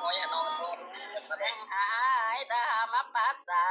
ໂອ້ຍ ນອນລົງ ເພິ່ນມາແລ້ວ ຫາຍດາມາປາສາ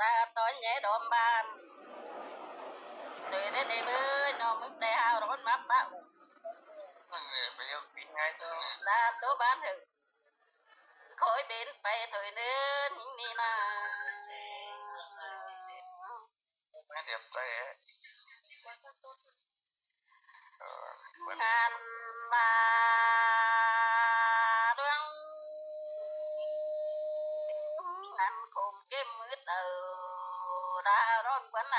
ດ ຕອນໃຫຍ່ດອມບ້ານ ເດີເດີເດີເດີ ນ້ອງມຶງແຕ່ເຮົາໂດນມາປະອຸ ເອີ ໄປເຮັດບິນໄງຕໍ່ ລາໂຕບ້ານເຖິງ ຄ່ອຍເບັນໄປເທີເນີນນີ້ນາ ມາດຽວແຕ່ ເອີ ອັນວ່າດວງ ອັນຄົມເກັບມືເຕີ ດາວຮ້ອນກວ່າໃນ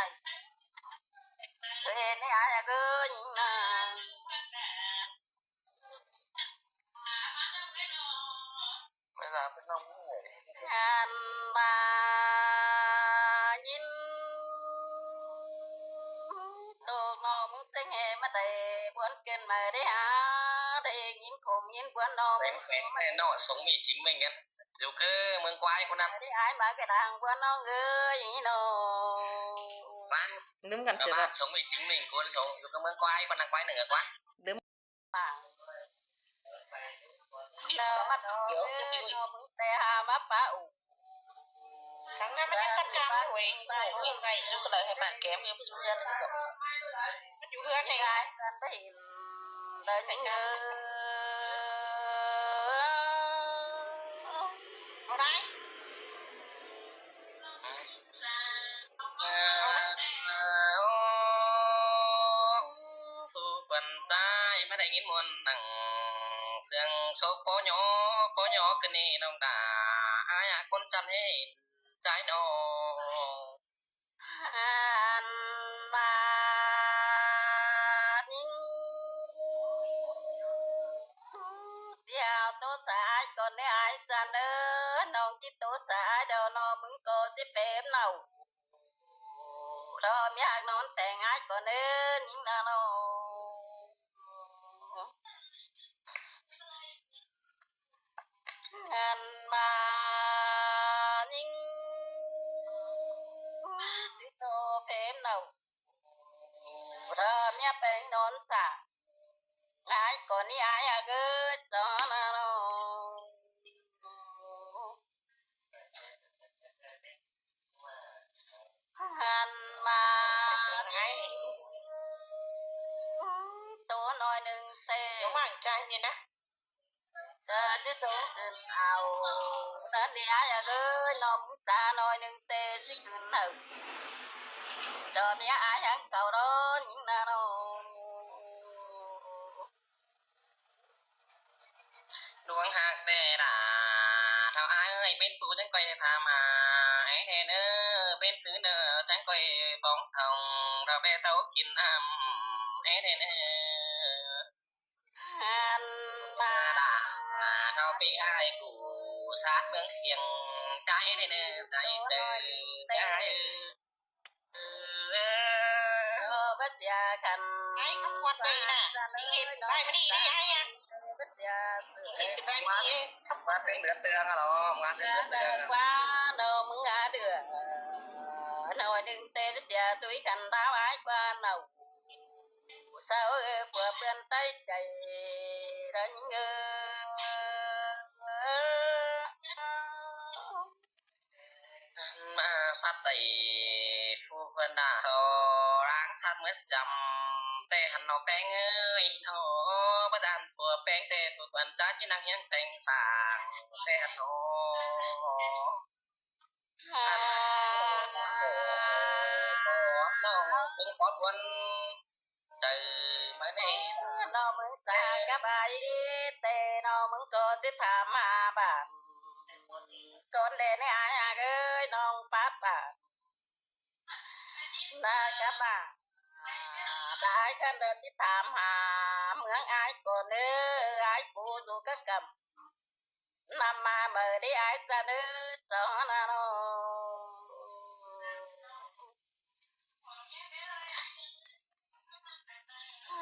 ເອີ ໃນອາຍເອີຍນາ ເວລາເປັນນ້ອງ ອັນວ່າຍິນໂຕນ້ອງເຕັງແຫ່ມາໄດ້ບວນເກີນມາໄດ້ຫາ ໄດ້ຍິນຄົມຍິນບວນນ້ອງ ແມ່ນ ແມ່ນເນາະ ສົງມີຈິງເມັງກັນ ຢູ່ຄືເມືອງຄວາຍຄົນນັ້ນ ໄດ້ອາຍມາກະດາງບວນນ້ອງເອີຍນ້ອງ ບ້ານ ລືມກັນເສຍ ບ້ານສົງມີຈິງເມັງຄົນສົງ ຢູ່ຄືເມືອງຄວາຍຄົນນັ້ນ ຄວາຍເໜືອກວ່າ ລືມ ເນາະ ມາດອກເດີ ເນາະ ມຶງແຕ່ຫາມາປະອຸ ທາງນັ້ນມັນຍັງຕັດກາງເວີຍ ເອົາໄປສຸກກະໄດໃຫ້ໝາກແກ້ມ ຍັງໄປສູ່ເຮືອນ ມັນຢູ່ເຮືອນເດ້ ໄດ້ເຫັນ ໄດ້ຍິນເອີຍ ເອົາໄດ້ ສູ່ຂວັນໃຈມາໄດ້ຍິນມ່ວນໜັງ ສຽງໂຊກປໍຍໍ ປໍຍໍກະເນນ້ອງດາ ອາຍຫາກຄົນຈັນເຫັນໃຈນ້ອງ ອັນວ່າຍິງ ດຽວໂຕສາຍກ່ອນເດີ ອາຍຈັນເອີຍ ນ້ອງຈິດໂຕສາຍດອກ ນ້ອງມຶງກໍຊິເປັນເນົາ ດອກ ຢາກນອນແຕ່ງອາຍກ່ອນເດີ ຍິງນະນ້ອງ ອັນວ່າຍິງຊິໂຕເພມເນົາ ດອກ ເມຍແປງນອນສາ ອາຍກ່ອນນີ້ອາຍອາເກີດສອນນະນ້ອງ ຫັນມາໂຕໜ້ອຍໜຶ່ງເຕ ເດີ ຊິສູງຂຶ້ນເອົາ ຕອນນີ້ອ້າຍເອີຍ ນ້ອງຕາໜ້ອຍໜຶ່ງເຕ ຊິຂຶ້ນເອົາ ດອກເມຍອ້າຍຫາງເກົ່າ ດອກຍິງນະນ້ອງ. ດວງຮັກແດ່ດາ ເຖົ້າອ້າຍເອີຍ ເປັນຜູ້ຈັ່ງຂ້ອຍຖາມຫາ ແອແດ່ເນີ ເປັນຊື່ເນີ ຈັ່ງຂ້ອຍປອງທ່ອງ ເຖົ້າແດ່ເຊົາກິນອຳ ແອແດ່ເນີ ຫັນມາດາ ເຖົ້າປີອ້າຍກູ ຊາດເມືອງຂຽງ ໃຈແດ່ເນີ ໃສ່ເຈີ ໃຈ ເອີ ບໍ່ເສຍຄັນ ໄອ້ຄຳຂວັນເລີຍນະ ຊິເຮັດໄດ້ມື້ນີ້ເດ້ ໄອ້ອະ ບໍ່ເສຍ ຊິເຮັດໄດ້ມື້ນີ້ເດ້ ມາເຊິ່ງເດືອນເດືອນລະ ມາເຊິ່ງເດືອນເດືອນ ກວ່າເນາະ ມຶງອາເດືອ ໜ້ອຍໜຶ່ງແຕ່ເສຍຕຸ້ຍກັນດາວ ອາຍກວ່າເນາະ ສາວເອີຍ ຜົວເປື້ອນໃຕ້ໃຈ ດາຍິງເອີຍ. ມາສັດໄດ້ ຜູ້ເພິ່ນດາເຂົາ ລ້າງສັດໝົດຈຳ ແຕ່ຫັ້ນເນາະແປງເອີຍເນາະ ບໍ່ດ້ານຜົວແປງ ແຕ່ຜູ້ເພິ່ນຈະຈິນັກຮຽງແຕ່ງສ້າງ ແຕ່ຫັ້ນເນາະ ອັນ ນ້ອງເພິ່ນຂໍທວນ ໃຈມາແນ່ ນ້ອງມຶງຕາກະບາຍ ແຕ່ນ້ອງມຶງກໍຊິຖາມຫາບ້ານ ກ່ອນແດ່ນີ້ອ້າຍເອີຍ ນ້ອງປາດບ້ານ ນາກະບານ ຫຼາຍຄັນເດີ ຊິຖາມຫາເມືອງອ້າຍກ່ອນເດີ ອ້າຍກູຢູ່ກະກຳ ນຳມາເມີດີອ້າຍຈະເດີ ສອນນະນ້ອງ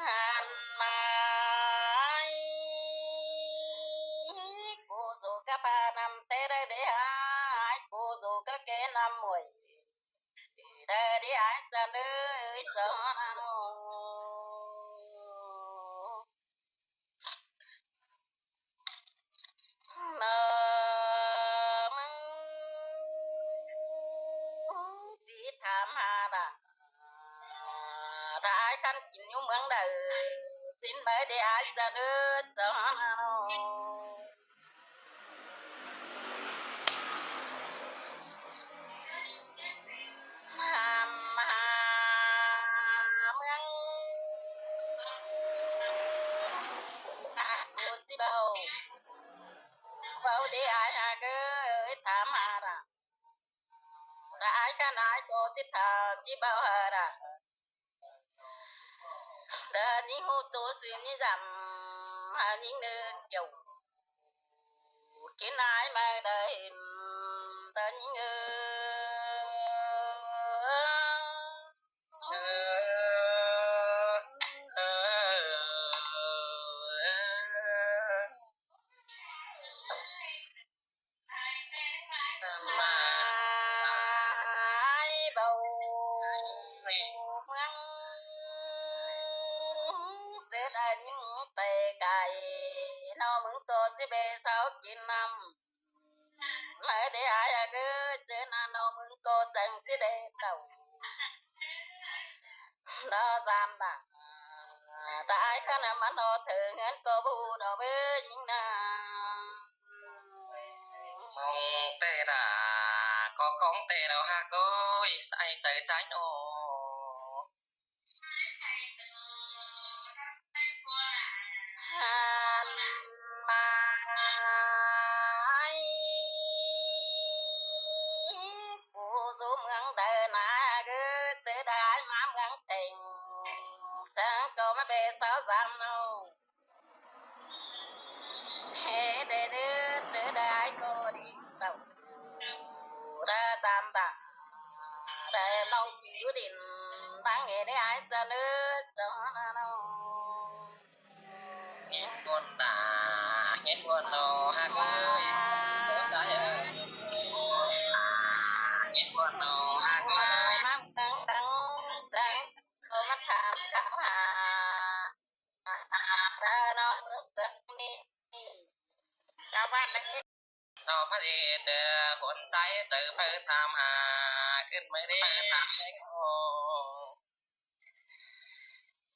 ຫັນມາ ກູຢູ່ກະປານ້ຳແຕ່ໃດເດ ອ້າຍກູຢູ່ກະແກ່ນ້ຳຫ້ວຍ ເດີດີອ້າຍຈະເດີ ສອນນະນ້ອງ. ນ ຄັນກິນຢູ່ເມືອງໃດ ສິນໄປໄດ້ອາຍສະເດີສະໜາໂນ ມາຫາເມືອງ ອາ ໂອຊິເບົາ ເວົ້າເດ້ອາຍຫາກເອີຍ ຖາມຫາລະ ລະອາຍຄັນອາຍກໍຊິຖາມຊິເວົ້າຫາລະ ດານິງຮູ້ໂຕຊື່ນິຈຳ ຫາຍິງເນີ່ເຈົ້າ ກິນອາຍມາໄດ້ເຫັນ ດານິງເອີຍ. ມາຍເບົາເມືອງ ເຈີດາຍິງໄປໄກ ນ້ອງມຶງກໍຊິໄປເຊົາກິນນ້ຳ ມາເດ້ອາຍເອີຍ ເຈີນານ້ອງມຶງກໍຈັ່ງຊິໄດ້ເຊົາ ລາສາມຕາ ຕາຍຄັນມັນຮອດເຖິງເຮືອນກໍບໍ່ຮູ້ດອກເວີຍຍິງນາ ມອງແຕ່ດາ ກໍກອງແຕ່ດາວຮັກເອີຍ ໃສ່ໃຈໃຈນ້ອງ ຫັນມາ ຜູ້ຢູ່ເມືອງໃດນາ ເກີດເສຍດາຍມາເມືອງເຕັງ ເຊິ່ງກໍມາເປັນສາວສາມນ້ອງ ເຮັດໃຫ້ເດີເສຍດາຍກໍດີເສົ້າ ລະຕາມຕາ ແຕ່ເມົາກິນຢູ່ດິນ ບາງເຫດໃຫ້ອາຍສະເໜີສອນນອງ ເຫັນບຸນຕາ ເຫັນບຸນໂນຮັກເອີຍ ຫົວໃຈເອີຍ ເຫັນບຸນໂນຮັກເອີຍ ມາຕັ້ງຕັ້ງ ແຕ່ກໍມາຖາມຖາມຫາ ຊາວບ້ານໃນເຂດ ເນາະ ພະເດແຕ່ຄົນໃຈ ໃຈເຝົ້າຖາມຫາ ຂຶ້ນມາເດ້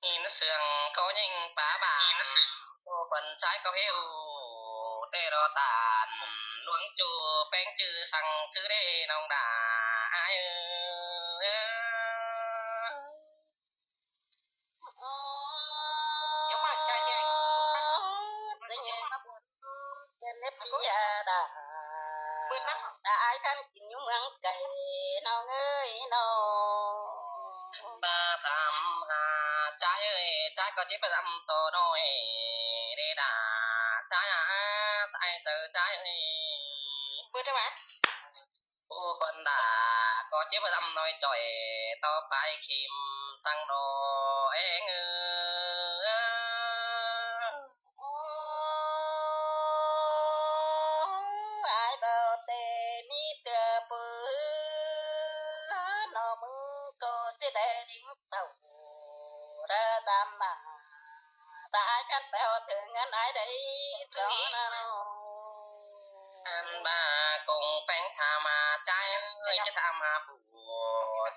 ຍິນສຽງກໍຍິງປາບາງ ໂຕຄົນໃຈກໍເຫວ ແຕ່ລໍຕານ ຫຼວງຈູແປ້ງຈື່ສັງຊື່ເດ້ ນ້ອງດາ ອາຍເອີຍ. ເປັນເອັບຊີ ອາດາ ຕາຍຄັນກິນຢູ່ເມືອງໄກ ນ້ອງເອີຍນ້ອງ ມາຖາມຫາຈາຍເອີຍ ຈາຍກໍຈິບມາດຳໂຕນ້ອຍເດດາ ຈາຍອາ ສາຍເຈີຈາຍເອີຍ ເບິດແລ້ວຫວາ? ຜູ້ຄົນດາກໍເຈັບລຳນ້ອຍຈ່ອຍ ຕໍ່ໄປເຂັມສັງດອກເອງເອີ. ອາຍເບົາແຕ່ມີເທື່ອປື ນ້ອງມຶງກໍຊິໄດ້ດິງເຕົ້າ ລະຕາມມາ ຕາຍຄັນແປວເຖິງເງິນອາຍໄດ້ສອງນະນ້ອງ ອັນບາກົງແປງຖາມຫາຈາຍເອີຍ ຈະຖາມຫາຜູ້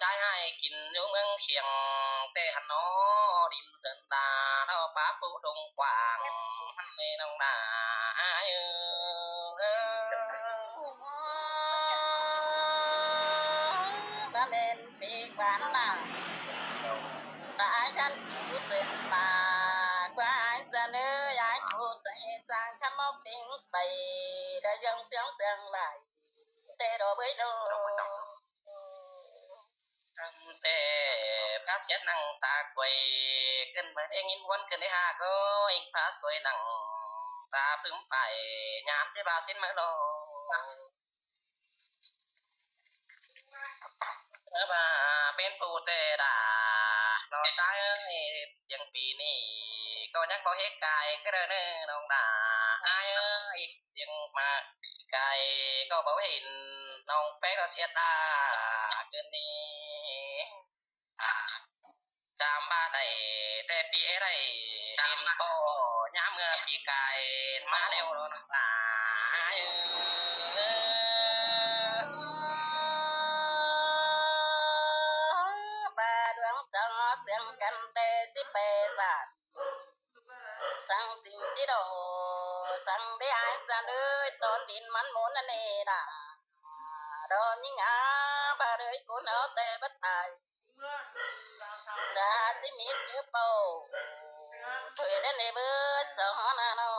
ຈາຍໃຫ້ກິນຢູ່ເມືອງຂຽງ ແຕ່ຫັ້ນໜໍດິນເຊີນດາ ລາວປາຜູ້ດົງກວ້າງ ຫັ້ນເດນ້ອງນາອາຍເອີຍ ບໍ່ແມ່ນ ປີກວານນາ ຕາຍຄັນຢູ່ເປັນປ່າ ກວ່າອາຍສະເໜີ ອາຍຜູ້ໃຈສ້າງຄຳເອົາປິງໄປ ລະຍັງສຽງສຽງຫຼາຍ ແຕ່ດອກເບີຍໂລ ຕັ້ງແຕ່ພາສຽນນັ່ງຕາກວຍ ຂຶ້ນມາໄດ້ຍິນວນຂຶ້ນໄດ້ຫາກເອີຍ ພາສວຍນັ່ງຕາຟຶມໄຟ ຍາມທີ່ວ່າສິ້ນມາລອ ວ່າເປັນຜູ້ແຕ່ດາ ນ້ອງຊາຍເອີຍ ສຽງປີນີ້ກໍຍັງບໍ່ເຮັດກາຍຄືເດີເນີນ້ອງດາ ອາຍເອີຍ ສຽງມາກາຍກໍບໍ່ເຫັນ ນ້ອງແປ້ງລະເສຍຕາຄືນນີ້ ຈຳບໍ່ໄດ້ແຕ່ປີໃດ ເຫັນກໍຍາມເມື່ອປີກາຍມາແລ້ວເນາະນ້ອງຫຼາຍເອີຍ ວ່າດວງເຈົ້າເຊື່ອງກັນແຕ່ ສັ່ງໄດ້ອ້າຍຈານເອີຍ ຕອນດິນມັນໝູນນັ້ນເອລະ ດອນຍິງອາ ບາດເອີຍ ຄົນເຮົາແຕ່ບັດຕາຍ ລະຊິມີຊື່ເປົ່າ ເຜີຍໄດ້ໃນເບີສອນນະເນາະ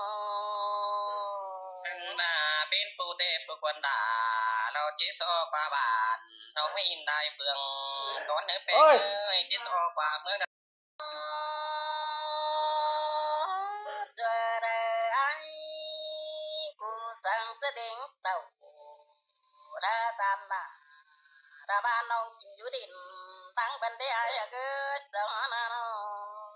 ອັນວ່າເປັນຜູ້ແຕ່ຜູ້ຄວນດາ ລາວຈິຊອກວ່າບ້ານ ເຮົາໄມ່ອິນໄດ້ເຟືອງ ກ່ອນເດີແປ້ງເອີຍ ຈິຊອກວ່າເມືອງ ຈະໄດ້ອ້າຍ ກູສັ່ງສະເດັງເຕົ້າ ລະຕາມໜ້າ ລະບ້ານນ້ອງກິນຢູ່ດິນ ຕັ້ງບັນໄດອ້າຍເກີດສອນນະນ້ອງ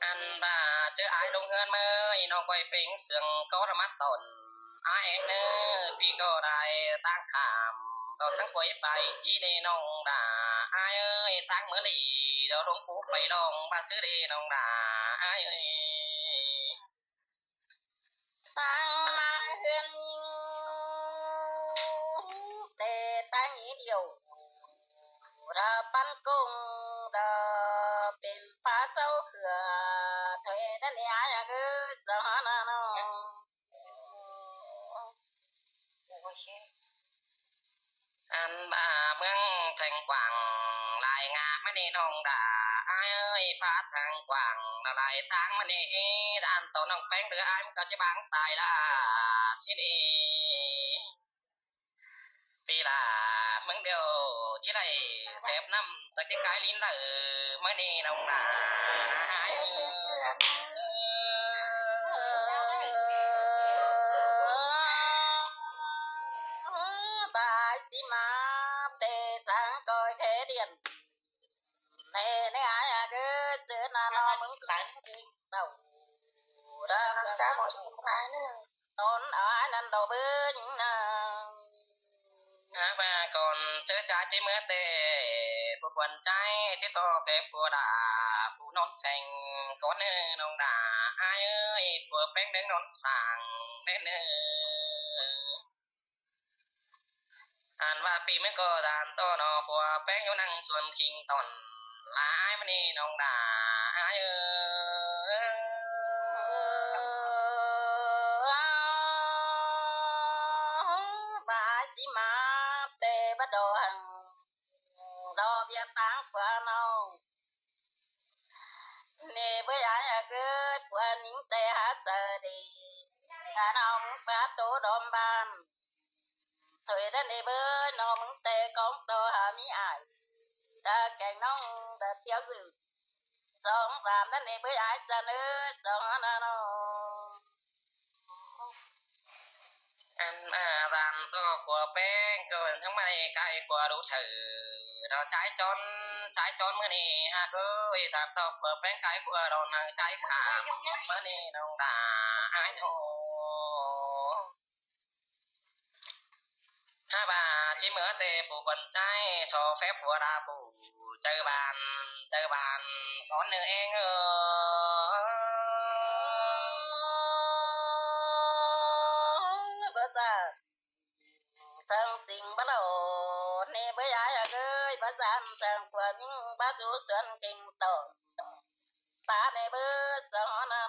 ອັນວ່າເຈີອ້າຍລົງເຮືອນເມີຍ ນ້ອງກ້ອຍເປັງເຊື່ອງກໍລະມາຕອນ ອ້າຍເອີຍ ປີກໍໄດ້ຕາງຂ້າມ ດອກສັງຄວຍໄປຈີເດນ້ອງດາ ອ້າຍເອີຍ ຕາງເມືອລີ ດອກລົງພູໄປລອງ ບາດຊື່ເດນ້ອງດາ ອ້າຍເອີຍ ຕາງມາເຮືອນຍິງ ແຕ່ຕາງອີດຽວ ດາປັນກົງ ດາເປັນພະເຈົ້າເຂືອ ເທດະເນຍາຍາເກີດສະຫານານອງ ໂອເຄ ອັນວ່າເມືອງແທງກວ້າງ ລາຍງາມມາເນນ້ອງດາ ອ້າຍເອີຍ ພາທາງກວ້າງ ລະລາຍທາງມາເນ ດ້ານໂຕນ້ອງແປ້ງເດີ ອ້າຍມັນກໍຈະບາງຕາຍລະຊິເນ ປີລາເມືອງດຽວ ຊິໄດ້ແສບນ້ຳ ຈັກຊິກາຍລິນລະເອີ ມາເນນ້ອງດາ ອ້າຍເອີຍ ບາຍຊິມາເຕະທາງກ້ອຍແຄດຽນ ແນ່ແນ່ອ້າຍເອີຍ ເຈີໜ້ານ້ອງມຶງຫຼາຍເຕົາ ຮັກສາໝໍສະໝຸນໄພເດີ ຕອນອ້າຍນັ້ນດອກເບີນາ ຫາກວ່າກ່ອນເຈີຈາຍຊິເມືອແຕ່ ຜູ້ຂວັນໃຈຊິຊອແຟຜູ້ດາ ຜູ້ນອນແຟງກ່ອນເນີນ້ອງດາ ອ້າຍເອີຍ ຜົວແປ້ງເດີນອນສ້າງແນ່ເນີ ອັນວ່າປີເມືອກໍດານຕໍ່ໜໍ່ ຜົວແປ້ງຢູ່ນັ່ງສວນຄິງຕອນ ລາຍມາເນນ້ອງດາ ອ້າຍເອີຍ ບາຍຊິມາເຕະບາດອງ ດອກເບຍຕາງກວ່ານ້ອງ ເນເບີຍອ້າຍເກີດ ຜົວຍິງແຕ່ຫາເຈີດີ ກະນ້ອງປາໂຕດອມບ້ານ ໂທຍເດີເນເບີຍ ນ້ອງແຕ່ກອງໂຕຫາມີອ້າຍ ດາແກງນ້ອງດາຕຽວຊື່ ສອງສາມນັ້ນເນເບີຍອ້າຍຈາເນີ ສອງນານ້ອງ ອັນມາສານຕໍ່ຜົວແປ້ງ ກໍທັງມາໃນກາຍຂົວດູເທີ ດອກຈາຍຈອນ ຈາຍຈອນມື້ນີ້ຫາກເອີຍ ສານຕໍ່ຜົວແປ້ງກາຍຂົວດອກນາງຈາຍຂາມ ມາເນນ້ອງດາ ອ້າຍໂນ ຫາກວ່າຊິເມືອແຕ່ຜູ້ຂວັນໃຈ ຊອແຟບຜົວດາຜູ້ ເຈີບ້ານ ເຈີບ້ານກ່ອນເນີແອງເອີ ບໍ່ຈາກ ສັງສິງບະໂລເນເບີຍອ້າຍເອີຍ ບໍ່ຈາກສັງກວ່າຍິງ ບໍ່ຊູສວນເກັ່ງໂຕ ຕາເນເບີສອນນາ